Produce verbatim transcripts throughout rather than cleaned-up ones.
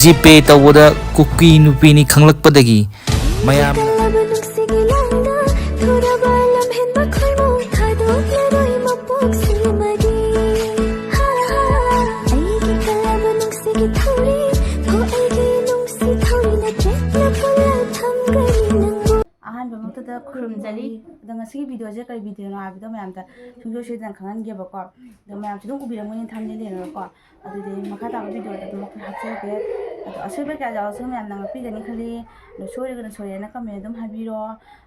ꯖꯤꯄꯦ ꯇꯧꯕꯗ ꯀꯨꯀꯤ ꯅꯨꯄꯤꯅꯤ ꯈꯪꯂꯛꯄꯗꯒꯤ ꯃꯌꯥꯝ ꯀꯜꯂꯕ ꯅꯨꯡꯁꯤꯒꯤ ꯂꯥꯡꯗ ꯊꯨꯔꯕ ꯂꯝꯍꯦꯟꯕ ꯈꯣꯏꯃꯨ ꯊꯥꯗꯣꯛꯂꯔꯣꯏ ꯃꯄꯣꯛꯁꯤ ꯃꯔꯤ꯫ ꯍꯥ, ꯍꯥ, ꯑꯩꯒꯤ ꯀꯜꯂꯕ ꯅꯨꯡꯁꯤꯒꯤ ꯊꯧꯔꯤ, ꯍꯣ ꯑꯩꯒꯤ ꯅꯨꯡꯁꯤ ꯊꯧꯔꯤꯅ ꯆꯦꯠꯅ ꯄꯨꯜꯂ ꯊꯝꯒꯅꯤ ꯅꯪꯕꯨ꯫ ꯑꯍꯥꯟꯕꯃꯛꯇꯗ ꯈꯨꯔꯨꯝꯖꯔꯤ꯫ ꯑꯗꯣ ꯉꯁꯤꯒꯤ ꯚꯤꯗꯤꯑꯣꯁꯦ ꯀꯔꯤ ꯚꯤꯗꯤꯑꯣꯅꯣ ꯍꯥꯏꯕꯗꯣ ꯃꯌꯥꯝꯗ ꯁꯨꯡꯁꯣꯏ ꯁꯣꯏꯗꯅ ꯈꯪꯍꯟꯒꯦꯕꯀꯣ꯫ ꯑꯗꯣ ꯃꯌꯥꯝꯁꯨ ꯑꯗꯨꯝ ꯎꯕꯤꯔꯝꯒꯅꯤ ꯊꯝꯅꯦ ꯌꯦꯡꯉꯒꯀꯣ꯫ ꯑꯗꯨꯗꯤ ꯃꯈꯥ ꯇꯥꯕ ꯚꯤꯗꯤꯑꯣꯗ ꯑꯗꯨꯝ ꯑꯩꯈꯣꯏ ꯍꯥꯞꯆꯔꯛꯀꯦ꯫ ꯑꯗꯣ ꯑꯁꯣꯏꯕ ꯀꯌꯥ ꯌꯥꯎꯔꯁꯨ ꯃꯌꯥꯝꯅ ꯉꯥꯛꯄꯤꯒꯅꯤ ꯈꯜꯂꯤ꯫ ꯑꯗꯣ ꯁꯣꯏꯔꯒꯅ ꯁꯣꯏꯔꯦꯅ ꯀꯃꯦꯟ ꯑꯗꯨꯝ ꯍꯥꯏꯕꯤꯔꯣ꯫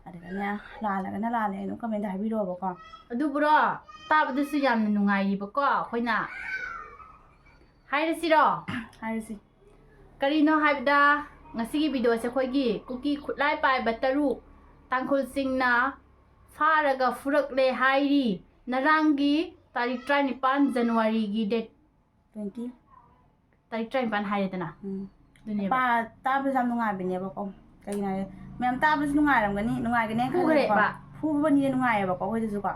ꯑꯗꯨꯒꯅꯦ ꯂꯥꯜꯂꯒꯅ ꯂꯥꯜꯂꯦ ꯑꯗꯨꯝ ꯀꯃꯦꯟꯗ ꯍꯥꯏꯕꯤꯔꯛꯑꯣꯕꯀꯣ꯫ ꯑꯗꯨꯕꯨꯔꯣ, ꯇꯥꯕꯗꯁꯨ ꯌꯥꯝꯅ ꯅꯨꯡꯉꯥꯏꯔꯤꯕꯀꯣ ꯑꯩꯈꯣꯏꯅ꯫ ꯍꯥꯏꯔꯁꯤꯔꯣ? ꯍꯥꯏꯔꯁꯤ꯫ ꯀꯔꯤꯅꯣ ꯍꯥꯏꯕꯗ, ꯉꯁꯤꯒꯤ ꯚꯤꯗꯤꯑꯣꯁꯦ ꯑꯩꯈꯣꯏꯒꯤ ꯀꯨꯀꯤ ꯈꯨꯠꯂꯥꯏ ꯄꯥꯏꯕ ꯇꯔꯨꯛ ꯇꯥꯡꯈꯨꯜꯁꯤꯡꯅ ꯐꯥꯔꯒ ꯐꯨꯔꯛꯂꯦ ꯍꯥꯏꯔꯤ꯫ ꯉꯔꯥꯡꯒꯤ ꯇꯥꯔꯤꯛ ꯇꯔꯥꯅꯤꯄꯥꯟ ꯖꯅꯋꯥꯔꯤꯒꯤ date ꯇ꯭ꯋꯦꯟꯇꯤ꯫ ꯇꯥꯔꯤꯛ ꯇꯔꯥꯅꯤꯄꯥꯟ ꯍꯥꯏꯔꯦꯗꯅ꯫ ꯎꯝ꯫ ꯑꯗꯨꯅꯦꯕ꯫ ꯄꯥ-, ꯇꯥꯕꯗꯁꯨ ꯌꯥꯝ ꯅꯨꯡꯉꯥꯏꯕꯅꯦꯕꯀꯣ꯫ ꯀꯩꯒꯤꯅꯣ ꯍꯥꯏꯗꯤ ꯃꯌꯥꯝ ꯇꯥꯕꯁꯨ ꯅꯨꯡꯉꯥꯏꯔꯝꯒꯅꯤ, ꯅꯨꯡꯉꯥꯏꯒꯅꯤ ꯈꯜꯂꯦꯕꯀꯣ꯫ ꯐꯨꯈ꯭ꯔꯦꯕ꯫ ꯐꯨꯕꯅꯤꯅ ꯅꯨꯡꯉꯥꯏꯌꯦꯕꯀꯣ ꯑꯩꯈꯣꯏꯗꯁꯨꯀꯣ꯫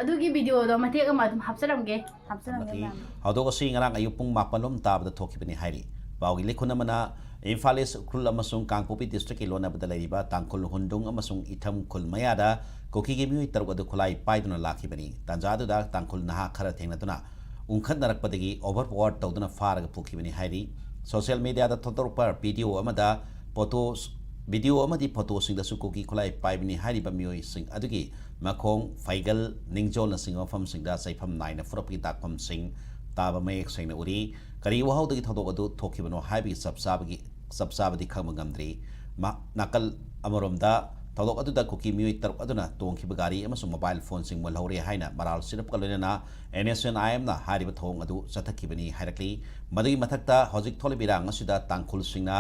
ꯑꯗꯨꯒꯤ ꯚꯤꯗꯤꯑꯣꯗꯣ ꯃꯇꯦꯛ ꯑꯃ ꯑꯗꯨꯝ ꯍꯥꯞꯆꯔꯝꯒꯦ꯫ ꯍꯥꯞꯆꯔꯝꯒꯦ, ꯃꯊꯤ ꯃꯌꯥꯝ꯫ ꯊꯧꯗꯣꯛ ꯑꯁꯤ ꯉꯔꯥꯡ ꯑꯌꯨꯛ ꯄꯨꯡ ꯃꯥꯄꯟ ꯂꯣꯝ ꯇꯥꯕꯗ ꯊꯣꯛꯈꯤꯕꯅꯤ ꯍꯥꯏꯔꯤ꯫ ꯄꯥꯎꯒꯤ ꯂꯤꯈꯨꯟ ꯑꯃꯅ ꯏꯝꯐꯥꯜ ꯏꯁ ꯎꯈ꯭ꯔꯨꯜ ꯑꯃꯁꯨꯡ ꯀꯥꯡꯄꯣꯛꯄꯤ ꯗꯤꯁꯇ꯭ꯔꯤꯛꯀꯤ ꯂꯣꯟꯅꯕꯗ ꯂꯩꯔꯤꯕ ꯇꯥꯡꯈꯨꯜ ꯍꯨꯟꯗꯨꯡ ꯑꯃꯁꯨꯡ ꯏꯊꯝ ꯈꯨꯜ ꯃꯌꯥꯗ ꯀꯨꯀꯤꯒꯤ ꯃꯤꯑꯣꯏ ꯇꯔꯨꯛ ꯑꯗꯨ ꯈꯨꯠꯂꯥꯏ ꯄꯥꯏꯗꯨꯅ ꯂꯥꯛꯈꯤꯕꯅꯤ꯫ ꯇꯥꯟꯖꯥ ꯑꯗꯨꯗ ꯇꯥꯡꯈꯨꯜ ꯅꯍꯥ ꯈꯔ ꯊꯦꯡꯅꯗꯨꯅ ꯎꯪꯈꯠꯅꯔꯛꯄꯗꯒꯤ overpower ꯇꯧꯗꯨꯅ ꯐꯥꯔꯒ ꯄꯨꯈꯤꯕꯅꯤ ꯍꯥꯏꯔꯤ꯫ ꯁꯣꯁꯤꯌꯦꯜ ꯃꯤꯗꯤꯌꯥꯗ ꯊꯣꯛꯇꯣꯔꯛꯄ ꯚꯤꯗꯤꯑꯣ ꯑꯃꯗ ꯐꯣꯇꯣ, ꯚꯤꯗꯤꯑꯣ ꯑꯃꯗꯤ ꯐꯣꯇꯣꯁꯤꯡꯗꯁꯨ ꯀꯨꯀꯤ ꯈꯨꯠꯂꯥꯏ ꯄꯥꯏꯕꯅꯤ ꯍꯥꯏꯔꯤꯕ ꯃꯤꯑꯣꯏꯁꯤꯡ ꯑꯗꯨꯒꯤ ꯃꯈꯣꯡ, ꯐꯩꯒꯜ, ꯅꯤꯡꯖꯣꯜꯅꯆꯤꯡꯕ ꯃꯐꯝꯁꯤꯡꯗ ꯆꯩꯐꯝ ꯅꯥꯏꯅ ꯐꯨꯔꯛꯄꯒꯤ ꯇꯥꯛꯐꯝꯁꯤꯡ ꯇꯥꯕ ꯃꯌꯦꯛ ꯁꯦꯡꯅ ꯎꯔꯤ꯫ ꯀꯔꯤ ꯋꯥꯍꯧꯗꯒꯤ ꯊꯧꯗꯣꯛ ꯑꯗꯨ ꯊꯣꯛꯈꯤꯕꯅꯣ ꯍꯥꯏꯕꯒꯤ ꯆꯞ ꯆꯥꯕꯒꯤ, ꯆꯞ ꯆꯥꯕꯗꯤ ꯈꯪꯕ ꯉꯝꯗ꯭ꯔꯤ꯫ ꯃꯥ-, ꯅꯥꯀꯜ ꯑꯃꯔꯣꯝꯗ ꯊꯧꯗꯣꯛ ꯑꯗꯨꯗ ꯀꯨꯀꯤ ꯃꯤꯑꯣꯏ ꯇꯔꯨꯛ ꯑꯗꯨꯅ ꯇꯣꯡꯈꯤꯕ ꯒꯥꯔꯤ ꯑꯃꯁꯨꯡ mobile phoneꯁꯤꯡ ꯃꯨꯜꯍꯧꯔꯦ ꯍꯥꯏꯅ ꯃꯔꯥꯜ ꯁꯤꯔꯞꯀ ꯂꯣꯏꯅꯅ NSCN-IMꯅ ꯍꯥꯏꯔꯤꯕ ꯊꯧꯑꯣꯡ ꯑꯗꯨ ꯆꯠꯊꯈꯤꯕꯅꯤ ꯍꯥꯏꯔꯛꯂꯤ꯫ ꯃꯗꯨꯒꯤ ꯃꯊꯛꯇ ꯍꯧꯖꯤꯛ ꯊꯣꯛꯂꯤꯕ ꯏꯔꯥꯡ ꯑꯁꯤꯗ ꯇꯥꯡꯈꯨꯜꯁꯤꯡꯅ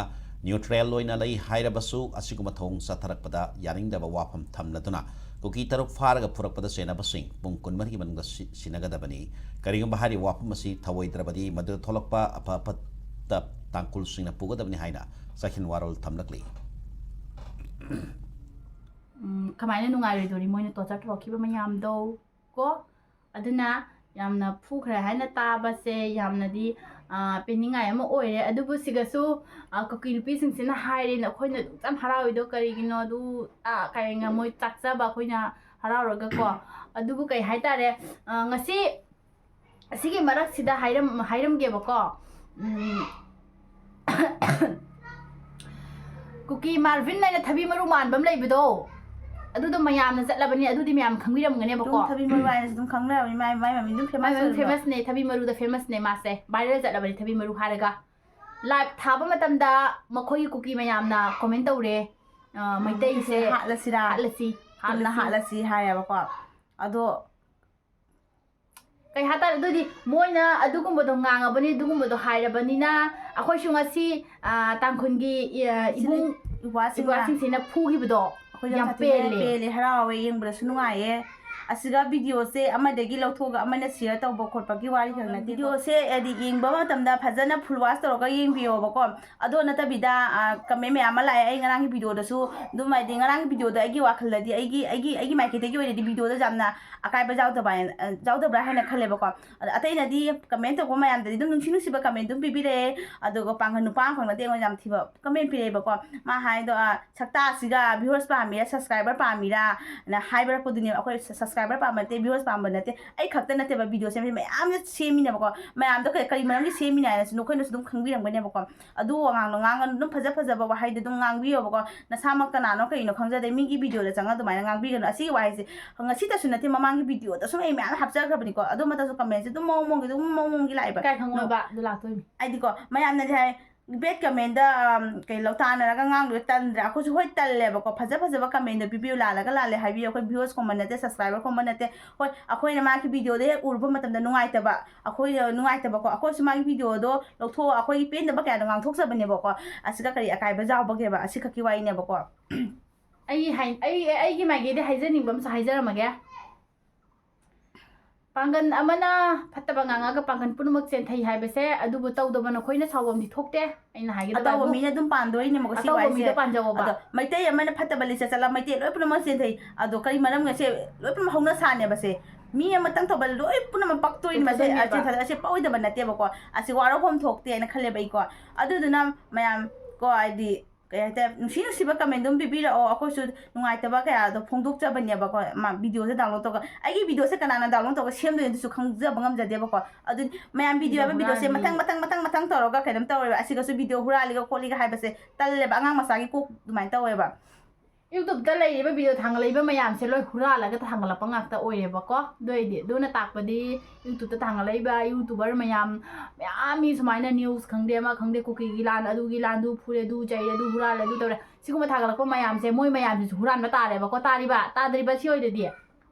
neutral ꯑꯣꯏꯅ ꯂꯩ ꯍꯥꯏꯔꯕꯁꯨ, ꯑꯁꯤꯒꯨꯝꯕ ꯊꯧꯑꯣꯡ ꯆꯠꯊꯔꯛꯄꯗ ꯌꯥꯅꯤꯡꯗꯕ ꯋꯥꯐꯝ ꯊꯝꯂꯗꯨꯅ ꯀꯨꯀꯤ ꯇꯔꯨꯛ ꯐꯥꯔꯒ ꯄꯨꯔꯛꯄꯗ ꯆꯦꯟꯅꯕꯁꯤꯡ ꯄꯨꯡ ꯀꯨꯟꯃꯔꯤꯒꯤ ꯃꯅꯨꯡꯗ ꯁꯤ-, ꯁꯤꯟꯅꯒꯗꯕꯅꯤ꯫ ꯀꯔꯤꯒꯨꯝꯕ ꯍꯥꯏꯔꯤꯕ ꯋꯥꯐꯝ ꯑꯁꯤ ꯊꯧꯑꯣꯏꯗ꯭ꯔꯕꯗꯤ ꯃꯗꯨꯗ ꯊꯣꯛꯂꯛꯄ ꯑꯐ ꯐꯠꯇ ꯇꯥꯡꯈꯨꯜꯁꯤꯡꯅ ꯄꯨꯒꯗꯕꯅꯤ ꯍꯥꯏꯅ ꯆꯥꯛꯍꯦꯟ ꯋꯥꯔꯣꯜ ꯊꯝꯂꯛꯂꯤ꯫ ꯎꯝ, ꯀꯃꯥꯏꯅ ꯅꯨꯡꯉꯥꯏꯔꯣꯏꯗꯣꯔꯤ ꯃꯣꯏꯅ torture ꯇꯧꯔꯛꯈꯤꯕ ꯃꯌꯥꯝꯗꯣ ꯀꯣ? ꯑꯗꯨꯅ ꯌꯥꯝꯅ ꯐꯨꯈ꯭ꯔꯦ ꯍꯥꯏꯅ ꯇꯥꯕꯁꯦ ꯌꯥꯝꯅꯗꯤ, ꯑꯥ, ꯄꯦꯟꯅꯤꯡꯉꯥꯏ ꯑꯃ ꯑꯣꯏꯔꯦ꯫ ꯑꯗꯨꯕꯨ ꯁꯤꯒꯁꯨ, ꯑꯥ, ꯀꯨꯀꯤ ꯅꯨꯄꯤꯁꯤꯡꯁꯤꯅ ꯍꯥꯏꯔꯦꯅ ꯑꯩꯈꯣꯏꯅ ꯑꯗꯨꯛ ꯌꯥꯝ ꯍꯔꯥꯎꯔꯤꯗꯣ ꯀꯔꯤꯒꯤꯅꯣ? ꯑꯗꯨ, ꯑꯥ, ꯀꯩ ꯍꯥꯏꯅ ꯃꯣꯏ ꯆꯥꯛꯆꯕ ꯑꯩꯈꯣꯏꯅ ꯍꯔꯥꯎꯔꯒꯀꯣ꯫ ꯑꯗꯨꯕꯨ ꯀꯩ ꯍꯥꯏꯇꯥꯔꯦ, ꯑꯥ, ꯉꯁꯤ ꯑꯁꯤꯒꯤ ꯃꯔꯛꯁꯤꯗ ꯍꯥꯏꯔꯝ-, ꯍꯥꯏꯔꯝꯒꯦꯕꯀꯣ꯫ ꯎꯝ, ꯀꯨꯀꯤ ꯃꯥꯔꯚꯤꯟ ꯍꯥꯏꯅ ꯊꯕꯤ ꯃꯔꯨ ꯃꯥꯟꯕ ꯑꯃ ꯂꯩꯕꯗꯣ, ꯑꯗꯨꯗꯣ ꯃꯌꯥꯝꯅ ꯆꯠꯂꯕꯅꯤ, ꯑꯗꯨꯗꯤ ꯃꯌꯥꯝ ꯈꯪꯕꯤꯔꯝꯒꯅꯦꯕꯀꯣ꯫ ꯑꯗꯨꯝ ꯊꯕꯤ ꯃꯔꯨ ꯍꯥꯏꯅꯁꯨ ꯑꯗꯨꯝ ꯈꯪꯅꯔꯕꯅꯤ, ꯃꯥꯏ, ꯃꯥꯏ ꯃꯃꯤꯡ ꯑꯗꯨꯝ ꯃꯥꯏ famous ꯃꯃꯤꯡ ꯑꯣꯏꯔꯕ꯫ Famous ꯅꯦ, ꯊꯕꯤ ꯃꯔꯨꯗ famous ꯅꯦ ꯃꯥꯁꯦ, viral ꯆꯠꯂꯕꯅꯤ ꯊꯕꯤ ꯃꯔꯨ ꯍꯥꯏꯔꯒ꯫ Live ꯊꯥꯕ ꯃꯇꯝꯗ ꯃꯈꯣꯏꯒꯤ ꯀꯨꯀꯤ ꯃꯌꯥꯝꯅ comment ꯇꯧꯔꯦ, ꯑ, ꯃꯩꯇꯩꯁꯦ ꯍꯥꯠꯂꯁꯤꯔꯥ? ꯍꯥꯠꯂꯁꯤ, ꯇꯨꯝꯅ ꯍꯥꯠꯂꯁꯤ꯫ ꯍꯥꯠꯂꯁꯤ ꯍꯥꯏꯌꯦꯕꯀꯣ꯫ ꯑꯗꯣ ꯀꯩ ꯍꯥꯏꯇꯥꯔꯦ, ꯑꯗꯨꯗꯤ ꯃꯣꯏꯅ ꯑꯗꯨꯒꯨꯝꯕꯗꯣ ꯉꯥꯡꯉꯕꯅꯤ, ꯑꯗꯨꯒꯨꯝꯕꯗꯣ ꯍꯥꯏꯔꯕꯅꯤꯅ, ꯑꯩꯈꯣꯏꯁꯨ ꯉꯁꯤ, ꯑ, ꯇꯥꯡꯈꯨꯜꯒꯤ, ꯑ, ꯏꯕꯨꯡ ꯏꯄ꯭ꯋꯥꯁꯤꯡꯅ ꯏꯄ꯭ꯋꯥꯁꯤꯡꯁꯤꯅ ꯐꯨꯈꯤꯕꯗꯣ ꯑꯩꯈꯣꯏ ꯌꯥꯝ ꯌꯥꯝ ꯁꯥꯊꯤꯅ ꯄꯦꯜꯂꯦ꯫ ꯄꯦꯜꯂꯦ, ꯍꯔꯥꯎꯋꯦ, ꯌꯦꯡꯕꯗꯁꯨ ꯅꯨꯡꯉꯥꯏꯌꯦ꯫ ꯑꯁꯤꯒ videoꯁꯦ ꯑꯃꯗꯒꯤ ꯂꯧꯊꯣꯛꯑꯒ ꯑꯃꯅ share ꯇꯧꯕ ꯈꯣꯠꯄꯒꯤ ꯋꯥꯔꯤ ꯈꯛ ꯅꯠꯇꯦ꯫ Videoꯁꯦ ꯍꯥꯏꯗꯤ ꯌꯦꯡꯕ ꯃꯇꯝꯗ ꯐꯖꯅ full watch ꯇꯧꯔꯒ ꯌꯦꯡꯕꯤꯌꯣꯕꯀꯣ꯫ ꯑꯗꯣ ꯅꯠꯇꯕꯤꯗ, ꯑ, comment ꯃꯌꯥꯝ ꯑꯃ ꯂꯥꯛꯑꯦ꯫ ꯑꯩ ꯉꯔꯥꯡꯒꯤ videoꯗꯁꯨ ꯑꯗꯨꯝ, ꯍꯥꯏꯗꯤ ꯉꯔꯥꯡꯒꯤ videoꯗ ꯑꯩꯒꯤ ꯋꯥꯈꯜꯗꯗꯤ, ꯑꯩꯒꯤ, ꯑꯩꯒꯤ, ꯑꯩꯒꯤ ꯃꯥꯏꯀꯩꯗꯒꯤ ꯑꯣꯏꯔꯗꯤ videoꯗ ꯌꯥꯝꯅ ꯑꯀꯥꯏꯕ ꯌꯥꯎꯗꯕ ꯍꯥꯏꯅ, ꯑ, ꯌꯥꯎꯗꯕ꯭ꯔꯥ ꯍꯥꯏꯅ ꯈꯜꯂꯦꯕꯀꯣ꯫ ꯑꯗ ꯑꯇꯩꯅꯗꯤ comment ꯇꯧꯕ ꯃꯌꯥꯝꯗꯗꯤ ꯑꯗꯨꯝ ꯅꯨꯡꯁꯤ ꯅꯨꯡꯁꯤꯕ comment ꯑꯗꯨꯝ ꯄꯤꯕꯤꯔꯛꯑꯦ꯫ ꯑꯗꯨꯒ ꯄꯥꯡꯒꯜ ꯅꯨꯄꯥ ꯑꯃꯈꯛ ꯅꯠꯇꯦ ꯑꯩꯉꯣꯟꯗ ꯌꯥꯝ ꯊꯤꯕ comment ꯄꯤꯔꯛꯑꯦꯕꯀꯣ꯫ ꯃꯥ ꯍꯥꯏꯗꯣ, ꯑ, "ꯁꯛꯇꯥꯁꯤꯒ viewers ꯄꯥꯝꯃꯤꯔꯥ, subscriber ꯄꯥꯝꯃꯤꯔꯥ?" ꯅ ꯍꯥꯏꯕꯤꯔꯛꯄꯗꯨꯅꯦꯕ꯫ ꯑꯩꯈꯣꯏ subscriber ꯄꯥꯝꯕ ꯅꯠꯇꯦ, viewers ꯄꯥꯝꯕ ꯅꯠꯇꯦ꯫ ꯑꯩ ꯈꯛꯇ ꯅꯠꯇꯦꯕ video ꯁꯦꯝꯃꯤꯁꯦ, ꯃꯌꯥꯝꯅ ꯁꯦꯝꯃꯤꯅꯦꯕꯀꯣ꯫ ꯃꯌꯥꯝꯗꯣ ꯀꯔꯤ, ꯀꯔꯤ ꯃꯔꯝꯒꯤ ꯁꯦꯝꯃꯤꯅꯣ ꯍꯥꯏꯅꯁꯨ ꯅꯈꯣꯏꯅꯁꯨ ꯑꯗꯨꯝ ꯈꯪꯕꯤꯔꯝꯒꯅꯦꯕꯀꯣ꯫ ꯑꯗꯨ ꯋꯥꯉꯥꯡꯗꯣ ꯉꯥꯡꯒꯅꯨ, ꯑꯗꯨꯝ ꯐꯖ ꯐꯖꯕ ꯋꯥꯍꯩꯗꯣ ꯑꯗꯨꯝ ꯉꯥꯡꯕꯤꯌꯣꯕꯀꯣ꯫ ꯅꯁꯥꯃꯛ ꯀꯅꯥꯅꯣ ꯀꯩꯅꯣ ꯈꯪꯖꯗꯦ, ꯃꯤꯒꯤ videoꯗ ꯆꯪꯉꯒ ꯑꯗꯨꯃꯥꯏꯅ ꯉꯥꯡꯕꯤꯒꯅꯨ꯫ ꯑꯁꯤꯒꯤ ꯋꯥꯍꯩꯁꯦ ꯉꯁꯤꯇꯁꯨ ꯅꯠꯇꯦ, ꯃꯃꯥꯡꯒꯤ videoꯗꯁꯨ ꯑꯩ ꯃꯌꯥꯝ ꯍꯥꯞꯆꯈ꯭ꯔꯕꯅꯤꯀꯣ꯫ ꯑꯗꯨ ꯃꯇꯝꯁꯨ commentꯁꯦ ꯑꯗꯨꯝ ꯃꯑꯣꯡ ꯃꯑꯣꯡꯒꯤ, ꯑꯗꯨꯝ ꯃꯑꯣꯡ ꯃꯑꯣꯡꯒꯤ ꯂꯥꯛꯑꯦꯕ꯫ ꯀꯥꯏ ꯈꯪꯉꯣꯏꯕ, ꯑꯗꯨ ꯂꯥꯛꯇꯣꯏꯅꯤ꯫ ꯍꯥꯏꯗꯤꯀꯣ, ꯃꯌꯥꯝꯅꯗꯤ ꯍꯥꯏ, bad commentꯗ, ꯑꯝ, ꯀꯩ ꯂꯧꯇꯥꯟꯅꯔꯒ ꯉꯥꯡꯗꯣꯏ ꯇꯟꯗ꯭ꯔꯥ? ꯑꯩꯈꯣꯏꯁꯨ ꯍꯣꯏ ꯇꯜꯂꯦꯕꯀꯣ꯫ ꯐꯖ ꯐꯖꯕ commentꯗꯣ ꯄꯤꯕꯤꯌꯨ, ꯂꯥꯜꯂꯒ ꯂꯥꯜꯂꯦ ꯍꯥꯏꯕꯤꯌꯨ꯫ ꯑꯩꯈꯣꯏ viewers ꯈꯣꯝꯕ ꯅꯠꯇꯦ, subscriber ꯈꯣꯝꯕ ꯅꯠꯇꯦ꯫ ꯍꯣꯏ, ꯑꯩꯈꯣꯏꯅ ꯃꯥꯒꯤ videoꯗ ꯍꯦꯛ ꯎꯔꯨꯕ ꯃꯇꯝꯗ ꯅꯨꯡꯉꯥꯏꯇꯕ, ꯑꯩꯈꯣꯏ, ꯅꯨꯡꯉꯥꯏꯇꯕꯀꯣ꯫ ꯑꯩꯈꯣꯏꯁꯨ ꯃꯥꯒꯤ videoꯗꯣ ꯂꯧꯊꯣꯛꯑ ꯑꯩꯈꯣꯏꯒꯤ ꯄꯦꯟꯗꯕ ꯀꯌꯥꯗꯣ ꯉꯥꯡꯊꯣꯛꯆꯕꯅꯦꯕꯀꯣ꯫ ꯑꯁꯤꯒ ꯀꯔꯤ ꯑꯀꯥꯏꯕ ꯌꯥꯎꯕꯒꯦꯕ? ꯑꯁꯤ ꯈꯛꯀꯤ ꯋꯥꯔꯤꯅꯦꯕꯀꯣ꯫ ꯑꯩ ꯍꯥꯏ-, ꯑꯩ, ꯑꯩꯒꯤ ꯃꯥꯏꯀꯩꯗ ꯍꯥꯏꯖꯅꯤꯡꯕ ꯑꯃꯁꯨ ꯍꯥꯏꯖꯔꯝꯃꯒꯦ꯫ ꯄꯥꯡꯒꯟ ꯑꯃꯅ ꯐꯠꯇꯕ ꯉꯥꯡꯉꯒ ꯄꯥꯡꯒꯟ ꯄꯨꯝꯅꯃꯛ ꯆꯦꯟꯊꯩ ꯍꯥꯏꯕꯁꯦ, ꯑꯗꯨꯕꯨ ꯇꯧꯗꯕ ꯅꯈꯣꯏꯅ ꯁꯥꯎꯐꯝꯗꯤ ꯊꯣꯛꯇꯦ꯫ ꯑꯩꯅ ꯍꯥꯏꯒꯗꯕ ꯑꯇꯧꯕ ꯍꯥꯏꯕꯨ, ꯃꯤꯅ ꯑꯗꯨꯝ ꯄꯥꯟꯗꯣꯏꯅꯦꯕꯀꯣ ꯁꯤ ꯑꯇꯧꯕ ꯋꯥꯔꯤꯁꯦ꯫ ꯃꯤꯗ ꯄꯥꯟꯖꯧꯑꯣꯕ꯫ ꯑꯗꯣ ꯃꯩꯇꯩ ꯑꯃꯅ ꯐꯠꯇꯕ ꯂꯤꯆꯠ ꯆꯠꯂ ꯃꯩꯇꯩ ꯂꯣꯏ ꯄꯨꯝꯅꯃꯛ ꯆꯦꯟꯊꯩ꯫ ꯑꯗꯣ ꯀꯔꯤ ꯃꯔꯝꯒꯤꯅꯣ? ꯁꯦ ꯂꯣꯏ ꯄꯨꯝꯅꯃꯛ ꯍꯧꯅ ꯁꯥꯅꯦꯕ ꯁꯦ꯫ ꯃꯤ ꯑꯃꯇꯪ ꯇꯧꯕ ꯂꯣꯏ ꯄꯨꯝꯅꯃꯛ ꯄꯛꯇꯣꯏꯅꯤ꯫ ꯃꯁꯦ ꯆꯨꯝꯊꯣꯛꯇꯣꯏꯅꯦꯕ꯫ ꯑꯆꯤꯟ ꯊꯥꯗ ꯑꯁꯤ ꯄꯛꯑꯣꯏꯗꯕ ꯅꯠꯇꯦꯕꯀꯣ꯫ ꯑꯁꯤ ꯋꯥꯔꯧꯐꯝ ꯊꯣꯛꯇꯦ ꯍꯥꯏꯅ ꯈꯜꯂꯦꯕ ꯑꯩꯀꯣ꯫ ꯑꯗꯨꯗꯨꯅ ꯃꯌꯥꯝ ꯀꯣ, ꯍꯥꯏꯗꯤ ꯀꯩ ꯍꯥꯏꯇꯥꯔꯦ, ꯅꯨꯡꯁꯤ ꯅꯨꯡꯁꯤꯕ comment ꯑꯗꯨꯝ ꯄꯤꯕꯤꯔꯛꯑꯣ, ꯑꯩꯈꯣꯏꯁꯨ ꯅꯨꯡꯉꯥꯏꯇꯕ ꯀꯌꯥꯗꯣ ꯐꯣꯡꯗꯣꯛꯆꯕꯅꯦꯕꯀꯣ꯫ ꯃꯥ videoꯁꯦ download ꯇꯧꯔꯒ, ꯑꯩꯒꯤ videoꯁꯦ ꯀꯅꯥꯅ download ꯇꯧꯔꯒ ꯁꯦꯝꯗꯣꯏꯅꯣ ꯑꯗꯨꯁꯨ ꯈꯪꯖꯕ ꯉꯝꯖꯗꯦꯕꯀꯣ꯫ ꯑꯗꯨ ꯃꯌꯥꯝ video ꯍꯥꯏꯕ videoꯁꯦ ꯍꯨꯔꯥꯟꯕꯤ꯫ ꯃꯊꯪ ꯃꯊꯪ ꯃꯊꯪ ꯃꯊꯪ ꯇꯧꯔꯒ ꯀꯩꯅꯣꯝ ꯇꯧꯔꯦꯕ꯫ ꯑꯁꯤꯒꯁꯨ video ꯍꯨꯔꯥꯜꯂꯤꯒ ꯈꯣꯠꯂꯤꯒ ꯍꯥꯏꯕꯁꯦ ꯇꯜꯂꯦꯕ, ꯑꯉꯥꯡ ꯃꯆꯥꯒꯤ ꯀꯣꯛ ꯑꯗꯨꯃꯥꯏꯅ ꯇꯧꯋꯦꯕ꯫ YouTubeꯇ ꯂꯩꯔꯤꯕ video ꯊꯥꯡꯒꯠꯂꯛꯏꯕ ꯃꯌꯥꯝꯁꯦ ꯂꯣꯏ ꯍꯨꯔꯥꯜꯂꯒ ꯊꯥꯡꯒꯠꯂꯛꯄ ꯉꯥꯛꯇ ꯑꯣꯏꯔꯦꯕꯀꯣ꯫ ꯑꯗꯨ ꯑꯣꯏꯗꯤ ꯑꯗꯨꯅ ꯇꯥꯛꯄꯗꯤ YouTubeꯇ ꯊꯥꯡꯒꯠꯂꯛꯏꯕ YouTuber ꯃꯌꯥꯝ, ꯃꯌꯥꯝ ꯃꯤ ꯁꯨꯃꯥꯏꯅ news ꯈꯪꯗꯦ ꯑꯃ ꯈꯪꯗꯦ, ꯀꯨꯀꯤꯒꯤ ꯂꯥꯟ, ꯑꯗꯨꯒꯤ ꯂꯥꯟ, ꯑꯗꯨ ꯐꯨꯔꯦ, ꯑꯗꯨ ꯆꯩꯔꯦ, ꯑꯗꯨ ꯍꯨꯔꯥꯜꯂꯦ, ꯑꯗꯨ ꯇꯧꯔꯦ, ꯁꯤꯒꯨꯝꯕ ꯊꯥꯒꯠꯂꯛꯄ ꯃꯌꯥꯝꯁꯦ ꯃꯣꯏ ꯃꯌꯥꯝꯁꯤꯁꯨ ꯍꯨꯔꯥꯟꯕ ꯇꯥꯔꯦꯕꯀꯣ꯫ ꯇꯥꯔꯤꯕ? ꯇꯥꯗ꯭ꯔꯤꯕ? ꯁꯤ ꯑꯣꯏꯗꯗꯤ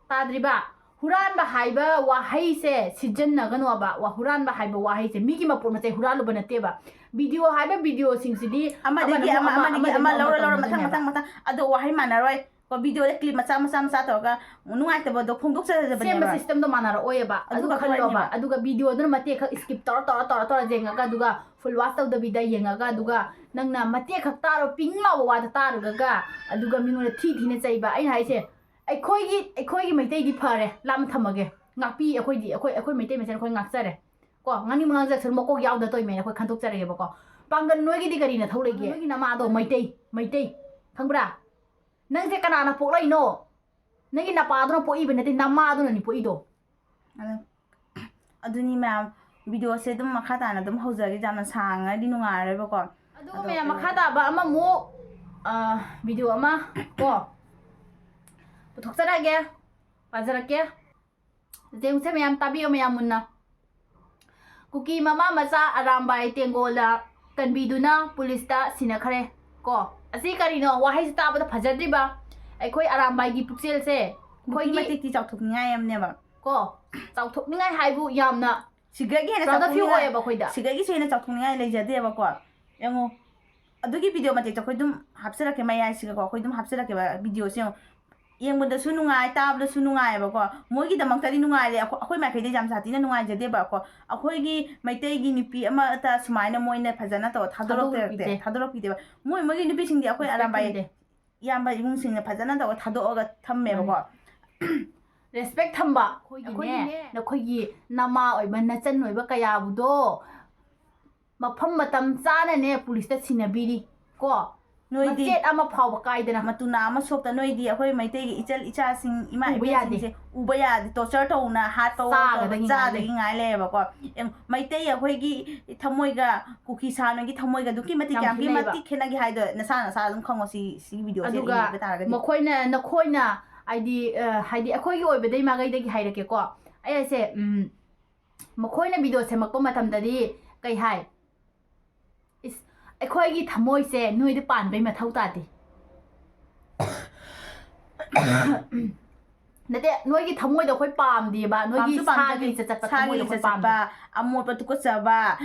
ꯇꯥꯗ꯭ꯔꯤꯕ? ꯍꯨꯔꯥꯟꯕ ꯍꯥꯏꯕ ꯋꯥꯍꯩꯁꯦ ꯁꯤꯖꯤꯟꯅꯒꯅꯣꯕ꯫ ꯋꯥ-, ꯍꯨꯔꯥꯟꯕ ꯍꯥꯏꯕ ꯋꯥꯍꯩꯁꯦ ꯃꯤꯒꯤ ꯃꯄꯣꯠ ꯃꯆꯩ ꯍꯨꯔꯥꯜꯂꯨꯕ ꯅꯠꯇꯦꯕ꯫ Video ꯍꯥꯏꯕ videoꯁꯤꯡꯁꯤꯗꯤ ꯑꯃꯗꯒꯤ ꯑꯃꯅ ꯑꯃ, ꯑꯃ, ꯑꯃꯗꯒꯤ ꯑꯃ, ꯑꯃꯗꯒꯤ ꯑꯃ ꯑꯃ ꯂꯧꯔ ꯂꯧꯔ ꯃꯊꯪ ꯇꯧꯅꯗꯣꯏꯅꯦꯕ꯫ ꯃꯊꯪ ꯃꯊꯪ, ꯑꯗꯣ ꯋꯥꯍꯩ ꯃꯥꯟꯅꯔꯣꯏ꯫ ꯀꯣ, videoꯗ clip ꯃꯆꯥ ꯃꯆꯥ ꯃꯆꯥ ꯇꯧꯔꯒ ꯅꯨꯡꯉꯥꯏꯇꯕꯗꯣ ꯐꯣꯡꯗꯣꯛꯆꯖꯕꯅꯦꯕ꯫ ꯁꯦꯝꯕ systemꯗꯣ ꯃꯥꯟꯅꯔꯛꯑꯣꯏꯌꯦꯕ꯫ ꯑꯗꯨ ꯑꯗꯨ ꯈꯜꯂꯣꯕ꯫ ꯈꯛꯇꯅꯦꯕ꯫ ꯑꯗꯨꯒ videoꯗꯨꯅ ꯃꯇꯦꯛ ꯈꯛ skip ꯇꯧꯔ, ꯇꯧꯔ, ꯇꯧꯔ, ꯇꯧꯔ ꯌꯦꯡꯉꯒ, ꯑꯗꯨꯒ full watch ꯇꯧꯗꯕꯤꯗ ꯌꯦꯡꯉꯒ, ꯑꯗꯨꯒ ꯅꯪꯅ ꯃꯇꯦꯛ ꯈꯛ ꯇꯥꯔꯣ, ꯄꯤꯡ ꯂꯥꯎꯕ ꯋꯥꯗꯣ ꯇꯥꯔꯨꯔꯒ, ꯑꯗꯨꯒ ꯃꯤꯉꯣꯟꯗ ꯊꯤ ꯊꯤꯅ ꯆꯩꯕ꯫ ꯑꯩꯅ ꯍꯥꯏꯁꯦ, ꯑꯩꯈꯣꯏꯒꯤ, ꯑꯩꯈꯣꯏꯒꯤ ꯃꯩꯇꯩꯗꯤ ꯐꯔꯦ, ꯂꯥꯞꯅ ꯊꯝꯃꯒꯦ꯫ ꯉꯥꯛꯄꯤ ꯑꯩꯈꯣꯏꯗꯤ, ꯑꯩꯈꯣꯏ, ꯑꯩꯈꯣꯏ ꯃꯩꯇꯩ ꯃꯁꯦꯟ ꯑꯩꯈꯣꯏ ꯉꯥꯛꯆꯔꯦ꯫ ꯀꯣ, ꯉꯥꯡꯅꯤꯡꯕ ꯉꯥꯡꯖꯁꯅꯨ, ꯃꯀꯣꯛ ꯌꯥꯎꯗ ꯇꯧꯔꯤꯃꯦꯅ ꯑꯩꯈꯣꯏ ꯈꯟꯗꯣꯛꯆꯔꯒꯦꯕꯀꯣ꯫ ꯄꯥꯡꯒꯜ ꯅꯣꯏꯒꯤꯗꯤ ꯀꯔꯤꯅ ꯊꯧ ꯂꯩꯒꯦ? ꯅꯣꯏꯒꯤ ꯅꯃꯥꯗꯣ ꯃꯩꯇꯩ, ꯃꯩꯇꯩ, ꯈꯪꯕ꯭ꯔꯥ? ꯅꯪꯁꯦ ꯀꯅꯥꯅ ꯄꯣꯛꯂꯛꯏꯅꯣ? ꯅꯪꯒꯤ ꯅꯄꯥꯗꯨꯅ ꯄꯣꯛꯏꯕ ꯅꯠꯇꯦ, ꯅꯃꯥꯗꯨꯅꯅꯤ ꯄꯣꯛꯏꯗꯣ꯫ ꯑꯗ-, ꯑꯗꯨꯅꯤ ꯃꯌꯥꯝ, videoꯁꯦ ꯑꯗꯨꯝ ꯃꯈꯥ ꯇꯥꯅ ꯑꯗꯨꯝ ꯍꯧꯖꯔꯒꯦ, ꯌꯥꯝꯅ ꯁꯥꯡꯉꯗꯤ ꯅꯨꯡꯉꯥꯏꯔꯔꯣꯏꯕꯀꯣ꯫ ꯑꯗꯨꯒ ꯑꯗꯣ ꯃꯌꯥꯝ, ꯀꯩꯅꯣ ꯃꯈꯥ ꯇꯥꯕ ꯑꯃꯃꯨꯛ, ꯑ, video ꯑꯃ ꯀꯣ ꯄꯨꯊꯣꯛꯆꯔꯛꯑꯒꯦ, ꯄꯥꯖꯔꯛꯀꯦ꯫ ꯌꯦꯡꯉꯨꯁꯦ ꯃꯌꯥꯝ, ꯇꯥꯕꯤꯌꯨ ꯃꯌꯥꯝ ꯃꯨꯟꯅ꯫ ꯀꯨꯀꯤ ꯃꯃꯥ ꯃꯆꯥ ꯑꯔꯥꯝꯕꯥꯏ ꯇꯦꯡꯒꯣꯜꯗ ꯀꯟꯕꯤꯗꯨꯅ ꯄꯨꯂꯤꯁꯇ ꯁꯤꯟꯅꯈ꯭ꯔꯦ꯫ ꯀꯣ, ꯑꯁꯤ ꯀꯔꯤꯅꯣ? ꯋꯥꯍꯩꯁꯤ ꯇꯥꯕꯗ ꯐꯖꯗ꯭ꯔꯤꯕ? ꯑꯩꯈꯣꯏ ꯑꯔꯥꯝꯕꯥꯏꯒꯤ ꯄꯨꯛꯆꯦꯜꯁꯦ, ꯑꯗꯨꯛꯀꯤ ꯑꯩꯈꯣꯏꯒꯤ ꯃꯇꯤꯛꯇꯤ ꯆꯥꯎꯊꯣꯛꯅꯤꯡꯉꯥꯏ ꯑꯃꯅꯦꯕ꯫ ꯀꯣ, ꯆꯥꯎꯊꯣꯛꯅꯤꯡꯉꯥꯏ ꯍꯥꯏꯕꯨ ꯌꯥꯝꯅ ꯁꯤꯒꯒꯤ ꯍꯦꯟꯅ proud of you ꯆꯥꯎꯊꯣꯛꯅꯤꯡꯉꯥꯏ, ꯑꯣꯏꯌꯦꯕ ꯑꯩꯈꯣꯏꯗ꯫ ꯁꯤꯒꯒꯤꯁꯨ ꯍꯦꯟꯅ ꯆꯥꯎꯊꯣꯛꯅꯤꯡꯉꯥꯏ ꯂꯩꯖꯗꯦꯕꯀꯣ꯫ ꯌꯦꯡꯉꯨ, ꯑꯗꯨꯒꯤ video ꯃꯇꯦꯛꯇꯣ ꯑꯩꯈꯣꯏ ꯑꯗꯨꯝ ꯍꯥꯞꯆꯔꯛꯀꯦ ꯃꯌꯥꯏꯁꯤꯒꯀꯣ, ꯑꯩꯈꯣꯏ ꯑꯗꯨꯝ ꯍꯥꯞꯆꯔꯛꯀꯦꯕ videoꯁꯦ ꯌꯦꯡꯉꯨ꯫ ꯌꯦꯡꯕꯗꯁꯨ ꯅꯨꯡꯉꯥꯏ, ꯇꯥꯕꯗꯁꯨ ꯅꯨꯡꯉꯥꯏꯌꯦꯕꯀꯣ꯫ ꯃꯣꯏꯒꯤꯗꯃꯛꯇꯗꯤ ꯅꯨꯡꯉꯥꯏꯔꯦ, ꯑꯩꯈꯣꯏ, ꯑꯩꯈꯣꯏ ꯃꯥꯏꯀꯩꯗꯩ ꯌꯥꯝ ꯁꯥꯊꯤꯅ ꯅꯨꯡꯉꯥꯏꯖꯗꯦꯕꯀꯣ꯫ ꯑꯩꯈꯣꯏꯒꯤ ꯃꯩꯇꯩꯒꯤ ꯅꯨꯄꯤ ꯑꯃꯠꯇ ꯁꯨꯃꯥꯏꯅ ꯃꯣꯏꯅ ꯐꯖꯅ ꯇꯧꯔ ꯊꯥꯗꯣꯔꯛꯇꯦ, ꯊꯥꯗꯣꯔꯛꯄꯤꯗꯦ꯫ ꯊꯥꯗꯣꯔꯛꯄꯤꯗꯦꯕ꯫ ꯃꯣꯏ, ꯃꯣꯏꯒꯤ ꯅꯨꯄꯤꯁꯤꯡꯗꯤ ꯑꯩꯈꯣꯏ respect ꯑꯔꯥꯝꯕꯥꯏ ꯄꯤꯗꯦ꯫ ꯏꯌꯥꯝꯕ ꯏꯃꯨꯡꯁꯤꯡꯅ ꯐꯖꯅ ꯇꯧꯔ ꯊꯥꯗꯣꯛꯑꯒ ꯊꯝꯃꯦꯕꯀꯣ꯫ ꯃꯥꯅꯤ꯫ ꯔꯦꯁꯄꯦꯛ ꯊꯝꯕ ꯑꯩꯈꯣꯏꯒꯤꯅꯦ, ꯑꯩꯈꯣꯏꯒꯤꯅꯦ꯫ ꯅꯈꯣꯏꯒꯤ ꯅꯃꯥ ꯑꯣꯏꯕ, ꯅꯆꯟ ꯑꯣꯏꯕ ꯀꯌꯥꯕꯨꯗꯣ ꯃꯐꯝ ꯃꯇꯝ ꯆꯥꯅꯅꯦ ꯄꯨꯂꯤꯁꯇ ꯁꯤꯟꯅꯕꯤꯔꯤ ꯀꯣ꯫ ꯅꯣꯏꯗꯤ ꯃꯆꯦꯠ ꯑꯃ ꯐꯥꯎꯕ ꯀꯥꯏꯗꯅ꯫ ꯃꯇꯨ ꯅꯥ ꯑꯃ ꯁꯣꯛꯇ ꯅꯣꯏꯗꯤ ꯑꯩꯈꯣꯏ ꯃꯩꯇꯩꯒꯤ ꯏꯆꯜ ꯏꯆꯥꯁꯤꯡ, ꯏꯃꯥ ꯎꯕ ꯌꯥꯗꯦ꯫ ꯏꯕꯦꯟꯁꯤꯡꯁꯦ ꯎꯕ ꯌꯥꯗꯦ, torture ꯇꯧꯅ, ꯍꯥꯠꯄꯋꯣ, ꯆꯥꯒꯗꯒꯤ ꯉꯥꯏ ꯆꯥꯗꯒꯤ ꯂꯩ꯫ ꯉꯥꯏ ꯂꯩꯌꯦꯕꯀꯣ꯫ ꯑꯦ, ꯃꯩꯇꯩ ꯑꯩꯈꯣꯏꯒꯤ ꯊꯃꯣꯏꯒ ꯀꯨꯀꯤ ꯁꯥ ꯅꯣꯏꯒꯤ ꯊꯃꯣꯏꯒ ꯑꯗꯨꯛꯀꯤ ꯃꯇꯤꯛ ꯌꯥꯝ ꯀꯌꯥꯝꯒꯤ ꯈꯦꯠꯅꯩꯕ꯫ ꯃꯇꯤꯛ ꯈꯦꯠꯅꯒꯦ ꯍꯥꯏꯗꯣ ꯅꯁꯥ ꯅꯁꯥ ꯑꯗꯨꯝ ꯈꯪꯉꯣ, ꯁꯤ, ꯁꯤꯒꯤ videoꯁꯦ ꯑꯗꯨꯒ ꯌꯦꯡꯕ ꯇꯥꯔꯒꯗꯤ꯫ ꯃꯈꯣꯏꯅ, ꯅꯈꯣꯏꯅ ꯍꯥꯏꯗꯤ, ꯑ, ꯍꯥꯏꯗꯤ ꯑꯩꯈꯣꯏꯒꯤ ꯑꯣꯏꯕꯗꯩ ꯃꯥꯏꯀꯩꯗꯒꯤ ꯍꯥꯏꯔꯛꯀꯦꯀꯣ꯫ ꯑꯩ ꯍꯥꯏꯁꯦ, ꯎꯝ, ꯃꯈꯣꯏꯅ video ꯁꯦꯝꯃꯛꯄ ꯃꯇꯝꯗꯗꯤ ꯀꯩ ꯍꯥꯏ? ꯏꯁ, ꯑꯩꯈꯣꯏꯒꯤ ꯊꯃꯣꯏꯁꯦ ꯅꯣꯏꯗ ꯄꯥꯟꯕꯩ ꯃꯊꯧ ꯇꯥꯗꯦ꯫ ꯅꯠꯇꯦ, ꯅꯣꯏꯒꯤ ꯊꯃꯣꯏꯗꯣ ꯑꯩꯈꯣꯏ ꯄꯥꯝꯗꯦꯕ, ꯅꯣꯏꯒꯤ ꯄꯥꯝꯁꯨ ꯄꯥꯝꯖꯗꯦ꯫ ꯁꯥꯒꯤ ꯂꯤꯆꯠ ꯆꯠꯄ ꯁꯥꯒꯤ ꯊꯃꯣꯏꯗꯣ ꯑꯩꯈꯣꯏ ꯂꯤꯆꯠ ꯆꯠꯄ, ꯄꯥꯝꯗꯦ꯫ ꯑꯃꯣꯠꯄ ꯇꯨꯀꯠꯆꯕ,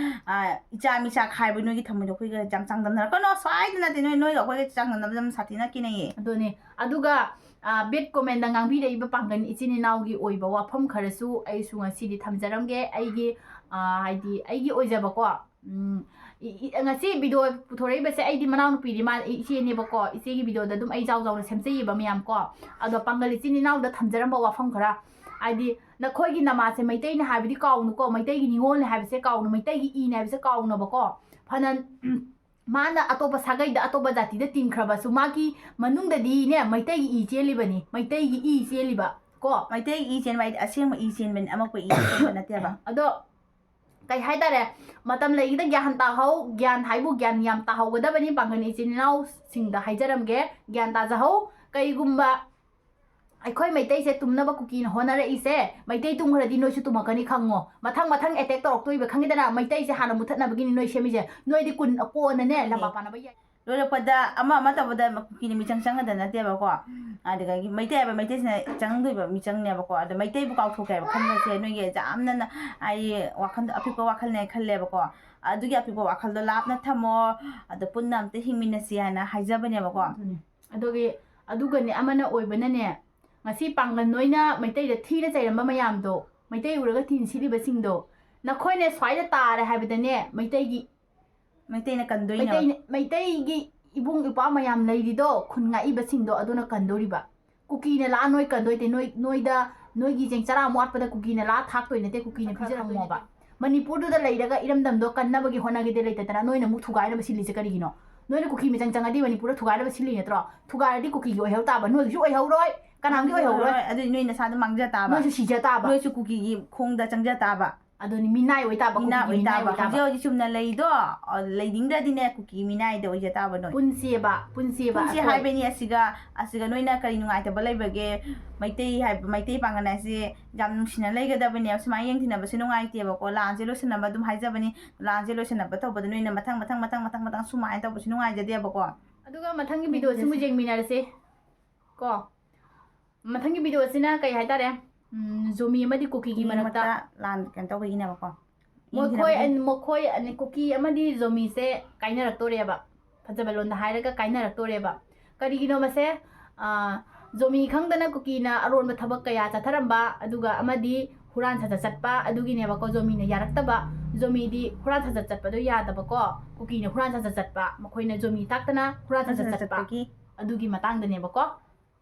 ꯑ, ꯏꯆꯥ ꯃꯤꯆꯥ ꯈꯥꯏꯕ ꯅꯣꯏꯒꯤ ꯊꯃꯣꯏꯗꯣ ꯑꯩꯈꯣꯏꯒ ꯌꯥꯝ ꯆꯥꯡꯗꯝꯅꯔꯛꯀꯅꯣ, ꯁ꯭ꯋꯥꯏꯗ ꯅꯠꯇꯦ, ꯅꯣꯏ, ꯅꯣꯏꯒ ꯑꯩꯈꯣꯏꯒ ꯆꯥꯡꯗꯝꯅꯕꯗ ꯌꯥꯝ ꯁꯥꯊꯤꯅ ꯈꯦꯠꯅꯩꯌꯦ꯫ ꯑꯗꯨꯅꯦ, ꯑꯗꯨꯒ, ꯑ, bad commentꯗ ꯉꯥꯡꯕꯤꯔꯛꯏꯕ ꯄꯥꯡꯒꯜ ꯏꯆꯤꯟ ꯏꯅꯥꯎꯒꯤ ꯑꯣꯏꯕ ꯋꯥꯐꯝ ꯈꯔꯁꯨ ꯑꯩꯁꯨ ꯉꯁꯤꯗꯤ ꯊꯝꯖꯔꯝꯒꯦ꯫ ꯑꯩꯒꯤ, ꯑ, ꯍꯥꯏꯗꯤ ꯑꯩꯒꯤ ꯑꯣꯏꯖꯕꯀꯣ, ꯎꯝ, ꯏ-, ꯏ-, ꯉꯁꯤ video ꯄꯨꯊꯣꯔꯛꯏꯕꯁꯦ ꯑꯩꯗꯤ ꯃꯅꯥꯎꯅꯨꯄꯤꯗꯤ ꯃꯥ ꯏ-, ꯏꯆꯦꯅꯦꯕꯀꯣ, ꯏꯆꯦꯒꯤ videoꯗ ꯑꯗꯨꯝ ꯑꯩ ꯆꯥꯎ ꯆꯥꯎꯅ ꯁꯦꯝꯖꯩꯌꯦꯕ ꯃꯌꯥꯝ ꯀꯣ꯫ ꯑꯗꯣ ꯄꯥꯡꯒꯜ ꯏꯆꯤꯟ ꯏꯅꯥꯎꯗ ꯊꯝꯖꯔꯝꯕ ꯋꯥꯐꯝ ꯈꯔ, ꯍꯥꯏꯗꯤ ꯅꯈꯣꯏꯒꯤ ꯅꯃꯥꯁꯦ ꯃꯩꯇꯩꯅꯦ ꯍꯥꯏꯕꯗꯤ ꯀꯥꯎꯅꯨꯀꯣ, ꯃꯩꯇꯩꯒꯤ ꯅꯤꯉꯣꯜꯅꯦ ꯍꯥꯏꯕꯁꯦ ꯀꯥꯎꯅꯨ, ꯃꯩꯇꯩꯒꯤ ꯏꯅꯦ ꯍꯥꯏꯕꯁꯦ ꯀꯥꯎꯅꯕꯀꯣ꯫ ꯐꯅ, ꯃꯥꯅ ꯑꯇꯣꯞꯄ ꯁꯥꯒꯩꯗ, ꯑꯇꯣꯞꯄ ꯖꯥꯇꯤꯗ ꯇꯤꯟꯈ꯭ꯔꯕꯁꯨ ꯃꯥꯒꯤ ꯃꯅꯨꯡꯗꯗꯤꯅꯦ ꯃꯩꯇꯩꯒꯤ ꯏ ꯆꯦꯜꯂꯤꯕꯅꯤ, ꯃꯩꯇꯩꯒꯤ ꯏ ꯆꯦꯜꯂꯤꯕ ꯀꯣ꯫ ꯃꯩꯇꯩꯒꯤ ꯏ ꯆꯦꯟꯕ ꯍꯥꯏꯗꯤ ꯑꯁꯦꯡꯕ ꯏ ꯆꯦꯟꯕꯅꯤ, ꯑꯃꯛꯄ ꯏ ꯆꯦꯟꯕ ꯅꯠꯇꯦꯕ꯫ ꯑꯗꯣ ꯀꯩ ꯍꯥꯏꯇꯥꯔꯦ, ꯃꯇꯝ ꯂꯩꯔꯤꯉꯩꯗ ꯒ꯭ꯌꯥꯟ ꯇꯥꯍꯧ, ꯒ꯭ꯌꯥꯟ ꯍꯥꯏꯕꯨ ꯒ꯭ꯌꯥꯟ ꯌꯥꯝ ꯇꯥꯍꯧꯒꯗꯕꯅꯤ꯫ ꯄꯥꯡꯒꯜ ꯏꯆꯤꯟ ꯏꯅꯥꯎꯁꯤꯡꯗ ꯍꯥꯏꯖꯔꯝꯒꯦ, ꯒ꯭ꯌꯥꯟ ꯇꯥꯖꯍꯧ꯫ ꯀꯩꯒꯨꯝꯕ ꯑꯩꯈꯣꯏ ꯃꯩꯇꯩꯁꯦ ꯇꯨꯝꯅꯕ ꯀꯨꯀꯤꯅ ꯍꯣꯠꯅꯔꯛꯏꯁꯦ, ꯃꯩꯇꯩ ꯇꯨꯝꯈ꯭ꯔꯗꯤ ꯅꯣꯏꯁꯨ ꯇꯨꯝꯃꯛꯀꯅꯤ ꯈꯪꯉꯣ꯫ ꯃꯊꯪ ꯃꯊꯪ attack ꯇꯧꯔꯛꯇꯣꯏꯕ ꯈꯪꯉꯤꯗꯅ, ꯃꯩꯇꯩꯁꯦ ꯍꯥꯟꯅ ꯃꯨꯊꯠꯅꯕꯒꯤꯅꯤ ꯅꯣꯏ ꯁꯦꯝꯃꯤꯁꯦ꯫ ꯅꯣꯏꯗꯤ ꯀꯨꯟ ꯀꯣꯟꯅꯅꯦ ꯂꯝꯕꯥ ꯄꯥꯅꯕ ꯌꯥꯏ꯫ ꯂꯣꯏꯔꯛꯄꯗ ꯑꯃ ꯑꯃ ꯇꯧꯕꯗ ꯀꯨꯀꯤꯅ ꯃꯤꯆꯪ ꯆꯪꯒꯗꯕ ꯅꯠꯇꯦꯕꯀꯣ꯫ ꯑꯗꯨꯗꯒꯤ ꯃꯩꯇꯩ ꯍꯥꯏꯕ ꯃꯩꯇꯩꯁꯤꯅ ꯆꯪꯗꯣꯏꯕ ꯃꯤꯆꯪꯅꯦꯕꯀꯣ꯫ ꯑꯗꯣ ꯃꯩꯇꯩꯕꯨ ꯀꯥꯎꯊꯣꯛꯀꯦ ꯍꯥꯏꯕ ꯈꯟꯕꯁꯦ ꯅꯣꯏꯒꯤ ꯌꯥꯝꯅ ꯍꯥꯏꯗꯤ ꯋꯥꯈꯜꯗꯣ ꯑꯄꯤꯛꯄ ꯋꯥꯈꯜꯅꯦ ꯈꯜꯂꯦꯕꯀꯣ꯫ ꯑꯗꯨꯒꯤ ꯑꯄꯤꯛꯄ ꯋꯥꯈꯜꯗꯣ ꯂꯥꯞꯅ ꯊꯝꯃꯣ, ꯑꯗꯣ ꯄꯨꯟꯅ ꯑꯝꯇ ꯍꯤꯡꯃꯤꯟꯅꯁꯤ ꯍꯥꯏꯅ ꯍꯥꯏꯖꯕꯅꯦꯕꯀꯣ꯫ ꯑꯗꯨꯅꯦ꯫ ꯑꯗꯨꯒꯤ, ꯑꯗꯨꯒꯅꯦ ꯑꯃꯅ ꯑꯣꯏꯕꯅꯅꯦ, ꯉꯁꯤ ꯄꯥꯡꯒꯜ ꯅꯣꯏꯅ ꯃꯩꯇꯩꯗ ꯊꯤꯅ ꯆꯩꯔꯝꯕ ꯃꯌꯥꯝꯗꯣ, ꯃꯩꯇꯩ ꯎꯔꯒ ꯊꯤꯅ ꯁꯤꯔꯤꯕꯁꯤꯡꯗꯣ, ꯅꯈꯣꯏꯅ ꯁ꯭ꯋꯥꯏꯗ ꯇꯥꯔꯦ ꯍꯥꯏꯕꯗꯅꯦ, ꯃꯩꯇꯩꯒꯤ ꯃꯩꯇꯩꯅ ꯀꯟꯗꯣꯏꯅꯦꯕ꯫ ꯃꯩꯇꯩꯅ, ꯃꯩꯇꯩꯒꯤ ꯏꯕꯨꯡ ꯏꯄ꯭ꯋꯥ ꯃꯌꯥꯝ ꯂꯩꯔꯤꯗꯣ, ꯈꯨꯟ ꯉꯥꯛꯏꯕꯁꯤꯡꯗꯣ ꯑꯗꯨꯅ ꯀꯟꯗꯣꯔꯤꯕ꯫ ꯀꯨꯀꯤꯅ ꯂꯥꯛꯑ ꯅꯣꯏ ꯀꯟꯗꯣꯏ ꯅꯠꯇꯦ, ꯅꯣꯏ, ꯅꯣꯏꯗ, ꯅꯣꯏꯒꯤ ꯆꯦꯡ ꯆꯔꯥ ꯑꯃ ꯋꯥꯠꯄꯗ ꯀꯨꯀꯤꯅ ꯂꯥꯛꯑ ꯊꯥꯛꯇꯣꯏ ꯅꯠꯇꯦ, ꯀꯨꯀꯤꯅ ꯄꯤꯖꯔꯝꯃꯣꯕ꯫ ꯃꯅꯤꯄꯨꯔꯗꯨꯗ ꯂꯩꯔꯒ ꯏꯔꯝꯗꯝꯗꯣ ꯀꯟꯅꯕꯒꯤ ꯍꯣꯠꯅꯒꯦꯗꯦ ꯂꯩꯇꯗꯅ ꯅꯣꯏꯅ ꯑꯃꯨꯛ ꯊꯨꯒꯥꯏꯅꯕ ꯁꯤꯜꯂꯤꯁꯦ ꯀꯔꯤꯒꯤꯅꯣ? ꯅꯣꯏꯅ ꯀꯨꯀꯤ ꯃꯤꯆꯪ ꯆꯪꯉꯗꯤ ꯃꯅꯤꯄꯨꯔꯗ ꯊꯨꯒꯥꯏꯅꯕ ꯁꯤꯜꯂꯤ ꯅꯠꯇ꯭ꯔꯣ? ꯊꯨꯒꯥꯏꯔꯗꯤ ꯀꯨꯀꯤꯒꯤ ꯑꯣꯏꯍꯧ ꯇꯥꯕ, ꯅꯣꯏꯒꯤꯁꯨ ꯑꯣꯏꯍꯧꯔꯣꯏ, ꯀꯅꯥꯝꯒꯤ ꯑꯣꯏꯍꯧꯔꯣꯏ꯫ ꯑꯗꯨꯗꯤ ꯅꯣꯏ ꯅꯁꯥꯗꯣ ꯃꯥꯡꯖ ꯇꯥꯕ꯫ ꯅꯣꯏꯁꯨ ꯁꯤꯖ ꯇꯥꯕ꯫ ꯅꯣꯏꯁꯨ ꯀꯨꯀꯤꯒꯤ ꯈꯣꯡꯗ ꯆꯪꯖ ꯇꯥꯕ꯫ ꯑꯗꯨꯅꯤ, ꯃꯤꯅꯥꯏ ꯑꯣꯏ ꯇꯥꯕ, ꯃꯤꯅꯥꯏ ꯀꯨꯀꯤꯒꯤ ꯑꯣꯏ ꯃꯤꯅꯥꯏ ꯇꯥꯕ꯫ ꯑꯣꯏ ꯇꯥꯕ꯫ ꯍꯧꯖꯤꯛ ꯍꯧꯖꯤꯛ ꯆꯨꯝꯅ ꯂꯩꯗꯣ, ꯑ, ꯂꯩꯅꯤꯡꯗ꯭ꯔꯗꯤꯅꯦ, ꯀꯨꯀꯤ ꯃꯤꯅꯥꯏꯗ ꯑꯣꯏꯖ ꯇꯥꯕ ꯅꯣꯏ꯫ ꯄꯨꯟꯁꯦꯕ, ꯄꯨꯟꯁꯦꯕ ꯄꯨꯟꯁꯤ ꯑꯩꯈꯣꯏ꯫ ꯍꯥꯏꯕꯅꯤ ꯑꯁꯤꯒ, ꯑꯁꯤꯒ ꯅꯣꯏꯅ ꯀꯔꯤ ꯅꯨꯡꯉꯥꯏꯇꯕ ꯂꯩꯕꯒꯦ? ꯃꯩꯇꯩ ꯍꯥꯏꯕ, ꯃꯩꯇꯩ ꯄꯥꯡꯒꯜ ꯍꯥꯏꯁꯦ ꯌꯥꯝ ꯅꯨꯡꯁꯤꯅ ꯂꯩꯒꯗꯕꯅꯦꯕ꯫ ꯁꯨꯃꯥꯏꯅ ꯌꯦꯡꯊꯤꯅꯕꯁꯦ ꯅꯨꯡꯉꯥꯏꯇꯦꯕꯀꯣ꯫ ꯂꯥꯟꯁꯦ ꯂꯣꯏꯁꯤꯟꯅꯕ ꯑꯗꯨꯝ ꯍꯥꯏꯖꯕꯅꯤ꯫ ꯂꯥꯟꯁꯦ ꯂꯣꯏꯁꯤꯟꯅꯕ ꯇꯧꯕꯗ ꯅꯣꯏꯅ ꯃꯊꯪ, ꯃꯊꯪ, ꯃꯊꯪ, ꯃꯊꯪ, ꯃꯊꯪ ꯁꯨꯃꯥꯏꯅ ꯇꯧꯕꯁꯦ ꯅꯨꯡꯉꯥꯏꯖꯗꯦꯕꯀꯣ꯫ ꯑꯗꯨꯒ ꯃꯊꯪꯒꯤ ꯚꯤꯗꯤꯑꯣꯁꯤꯃꯨꯛ ꯌꯦꯡꯃꯤꯟꯅꯔꯁꯦ ꯀꯣ꯫ ꯃꯊꯪꯒꯤ ꯚꯤꯗꯤꯑꯣꯁꯤꯅ ꯀꯩ ꯍꯥꯏꯇꯥꯔꯦ? ꯎꯝ, ꯖꯣꯃꯤ ꯑꯃꯗꯤ ꯀꯨꯀꯤꯒꯤ ꯃꯔꯛꯇ꯫ ꯂꯥꯟ ꯀꯩꯅꯣ ꯇꯧꯕꯒꯤꯅꯦꯕꯀꯣ꯫ ꯃꯈꯣꯏ ꯌꯦꯡꯊꯤꯅꯕꯒꯤ꯫ ꯑꯅꯤ, ꯃꯈꯣꯏ ꯑꯅꯤ, ꯀꯨꯀꯤ ꯑꯃꯗꯤ ꯖꯣꯃꯤꯁꯦ ꯀꯥꯏꯅꯔꯛꯇꯣꯔꯦꯕ꯫ ꯐꯖꯕ ꯂꯣꯟꯗ ꯍꯥꯏꯔꯒ ꯀꯥꯏꯅꯔꯛꯇꯣꯔꯦꯕ꯫ ꯀꯔꯤꯒꯤꯅꯣ ꯃꯁꯦ? ꯑꯥ, ꯖꯣꯃꯤ ꯈꯪꯗꯅ ꯀꯨꯀꯤꯅ ꯑꯔꯣꯟꯕ ꯊꯕꯛ ꯀꯌꯥ ꯆꯠꯊꯔꯝꯕ, ꯑꯗꯨꯒ ꯑꯃꯗꯤ ꯍꯨꯔꯥꯟ ꯁꯥꯖꯠ ꯆꯠꯄ, ꯑꯗꯨꯒꯤꯅꯦꯕꯀꯣ ꯖꯣꯃꯤꯅ ꯌꯥꯔꯛꯇꯕ꯫ ꯖꯣꯃꯤꯗꯤ ꯍꯨꯔꯥꯟ ꯁꯥꯖꯠ ꯆꯠꯄꯗꯣ ꯌꯥꯗꯕꯀꯣ, ꯀꯨꯀꯤꯅ ꯍꯨꯔꯥꯟ ꯁꯥꯖꯠ ꯆꯠꯄ, ꯃꯈꯣꯏꯅ ꯖꯣꯃꯤ ꯇꯥꯛꯇꯅ ꯍꯨꯔꯥꯟ ꯁꯥꯖꯠ ꯆꯠꯄ꯫ ꯆꯠꯄꯒꯤ꯫ ꯑꯗꯨꯒꯤ ꯃꯇꯥꯡꯗꯅꯦꯕꯀꯣ꯫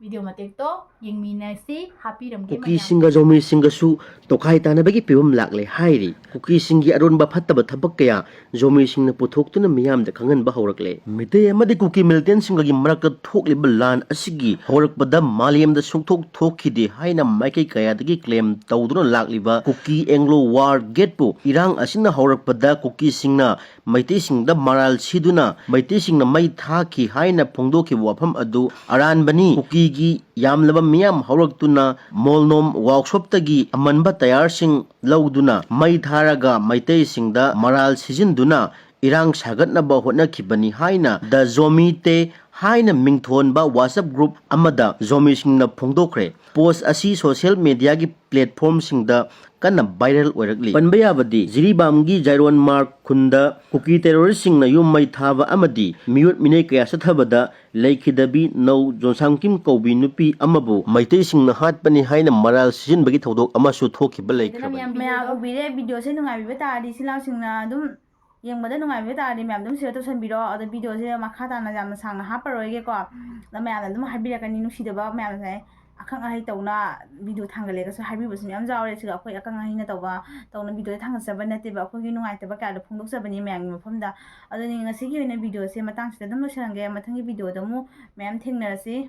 ꯚꯤꯗꯤꯑꯣ ꯃꯇꯦꯛꯇꯣ ꯌꯦꯡꯃꯤꯟꯅꯁꯤ, ꯍꯥꯞꯄꯤꯔꯝꯒꯦ ꯃꯌꯥꯝ꯫ ꯀꯨꯀꯤꯁꯤꯡꯒ ꯖꯣꯃꯤꯁꯤꯡꯒꯁꯨ ꯇꯣꯈꯥꯏ ꯇꯥꯅꯕꯒꯤ ꯐꯤꯕꯝ ꯂꯥꯛꯂꯦ ꯍꯥꯏꯔꯤ꯫ ꯀꯨꯀꯤꯁꯤꯡꯒꯤ ꯑꯔꯣꯟꯕ ꯐꯠꯇꯕ ꯊꯕꯛ ꯀꯌꯥ ꯖꯣꯃꯤꯁꯤꯡꯅ ꯄꯨꯊꯣꯛꯇꯨꯅ ꯃꯤꯌꯥꯝꯗ ꯈꯪꯍꯟꯕ ꯍꯧꯔꯛꯂꯦ꯫ ꯃꯤꯇꯩ ꯑꯃꯗꯤ ꯀꯨꯀꯤ militant ꯁꯤꯡꯒꯒꯤ ꯃꯔꯛꯇ ꯊꯣꯛꯂꯤꯕ ꯂꯥꯟ ꯑꯁꯤꯒꯤ ꯍꯧꯔꯛꯄꯗ ꯃꯥꯂꯦꯝꯗ ꯁꯨꯡꯊꯣꯛ ꯊꯣꯛꯈꯤꯗꯦ ꯍꯥꯏꯅ ꯃꯥꯏꯀꯩ ꯀꯌꯥꯗꯒꯤ claim ꯇꯧꯗꯨꯅ ꯂꯥꯛꯂꯤꯕ ꯀꯨꯀꯤ Anglo War Gate ꯄꯨ ꯏꯔꯥꯡ ꯑꯁꯤꯅ ꯍꯧꯔꯛꯄꯗ ꯀꯨꯀꯤꯁꯤꯡꯅ ꯃꯩꯇꯩꯁꯤꯡꯗ ꯃꯔꯥꯜ ꯁꯤꯗꯨꯅ ꯃꯩꯇꯩꯁꯤꯡꯅ ꯃꯩ ꯊꯥꯈꯤ ꯍꯥꯏꯅ ꯐꯣꯡꯗꯣꯛꯈꯤꯕ ꯋꯥꯐꯝ ꯑꯗꯨ ꯑꯔꯥꯟꯕꯅꯤ꯫ ꯀꯨꯀꯤꯒꯤ ꯌꯥꯝꯂꯕ ꯃꯤꯌꯥꯝ ꯍꯧꯔꯛꯇꯨꯅ ꯃꯣꯜꯅꯣꯝ workshop ꯇꯒꯤ ꯑꯃꯟꯕ tyre ꯁꯤꯡ ꯂꯧꯗꯨꯅ ꯃꯩ ꯊꯥꯔꯒ ꯃꯩꯇꯩꯁꯤꯡꯗ ꯃꯔꯥꯜ ꯁꯤꯖꯤꯟꯗꯨꯅ ꯏꯔꯥꯡ ꯁꯥꯒꯠꯅꯕ ꯍꯣꯠꯅꯈꯤꯕꯅꯤ ꯍꯥꯏꯅ The Zomite ꯍꯥꯏꯅ ꯃꯤꯡꯊꯣꯟꯕ WhatsApp group ꯑꯃꯗ ꯖꯣꯃꯤꯁꯤꯡꯅ ꯐꯣꯡꯗꯣꯛꯈ꯭ꯔꯦ꯫ Post ꯑꯁꯤ social media ꯒꯤ platform ꯁꯤꯡꯗ ꯀꯟꯅ viral ꯑꯣꯏꯔꯛꯂꯤ꯫ ꯄꯟꯕ ꯌꯥꯕꯗꯤ ꯖꯤꯔꯤꯕꯥꯝꯒꯤ ꯖꯥꯏꯔꯣꯟ ꯃꯥꯔꯛ ꯈꯨꯟꯗ ꯀꯨꯀꯤ terrorist ꯁꯤꯡꯅ ꯌꯨꯝ ꯃꯩ ꯊꯥꯕ ꯑꯃꯗꯤ ꯃꯤꯑꯣꯠ ꯃꯤꯅꯩ ꯀꯌꯥ ꯆꯠꯊꯕꯗ ꯂꯩꯈꯤꯗꯕꯤ ꯅꯧ ꯖꯣꯟꯁꯥꯡꯀꯤꯝ ꯀꯧꯕꯤ ꯅꯨꯄꯤ ꯑꯃꯕꯨ ꯃꯩꯇꯩꯁꯤꯡꯅ ꯍꯥꯠꯄꯅꯤ ꯍꯥꯏꯅ ꯃꯔꯥꯜ ꯁꯤꯖꯤꯟꯕꯒꯤ ꯊꯧꯗꯣꯛ ꯑꯃꯁꯨ ꯊꯣꯛꯈꯤꯕ ꯂꯩꯈ꯭ꯔꯕꯅꯤ꯫ ꯃꯌꯥꯝ ꯃꯌꯥꯝ ꯚꯤꯗꯤꯑꯣꯗꯣ ꯎꯕꯤꯔꯦ, ꯚꯤꯗꯤꯑꯣꯁꯦ ꯅꯨꯡꯉꯥꯏꯕꯤꯕ ꯇꯥꯔꯗꯤ ꯏꯆꯤꯜ ꯏꯅꯥꯎꯁꯤꯡꯅ ꯑꯗꯨꯝ ꯌꯦꯡꯕꯗ ꯅꯨꯡꯉꯥꯏꯕ ꯇꯥꯔꯗꯤ ꯃꯌꯥꯝ ꯑꯗꯨꯝ share ꯇꯧꯁꯟꯕꯤꯔꯣ꯫ ꯑꯗꯣ videoꯁꯦ ꯃꯈꯥ ꯇꯥꯅ ꯌꯥꯝꯅ ꯁꯥꯡꯅ ꯍꯥꯞꯄꯔꯣꯏꯒꯦꯀꯣ꯫ ꯑꯗꯣ ꯃꯌꯥꯝꯅ ꯑꯗꯨꯝ ꯍꯥꯏꯕꯤꯔꯛꯀꯅꯤ, ꯅꯨꯡꯁꯤꯗꯕ ꯃꯌꯥꯝꯁꯦ ꯑꯈꯪ ꯑꯍꯩ ꯇꯧꯅ video ꯊꯥꯡꯒꯠꯂꯦꯒꯁꯨ ꯍꯥꯏꯕꯤꯕꯁꯨ ꯃꯌꯥꯝ ꯌꯥꯎꯔꯦ꯫ ꯁꯤꯒ ꯑꯩꯈꯣꯏ ꯑꯀꯪ ꯑꯍꯩꯅ ꯇꯧꯕ ꯇꯧꯅ videoꯁꯦ ꯊꯥꯡꯒꯠꯆꯕ ꯅꯠꯇꯦꯕ, ꯑꯩꯈꯣꯏꯒꯤ ꯅꯨꯡꯉꯥꯏꯇꯕ ꯀꯌꯥꯗꯣ ꯐꯣꯡꯗꯣꯛꯆꯕꯅꯤ ꯃꯌꯥꯝꯒꯤ ꯃꯐꯝꯗ꯫ ꯑꯗꯨꯅꯤ ꯉꯁꯤꯒꯤ ꯑꯣꯏꯅ videoꯁꯦ ꯃꯇꯥꯡꯁꯤꯗ ꯑꯗꯨꯝ ꯂꯣꯏꯁꯤꯜꯂꯝꯒꯦ꯫ ꯃꯊꯪꯒꯤ videoꯗ ꯑꯃꯨꯛ ꯃꯌꯥꯝ ꯊꯦꯡꯅꯔꯁꯤ꯫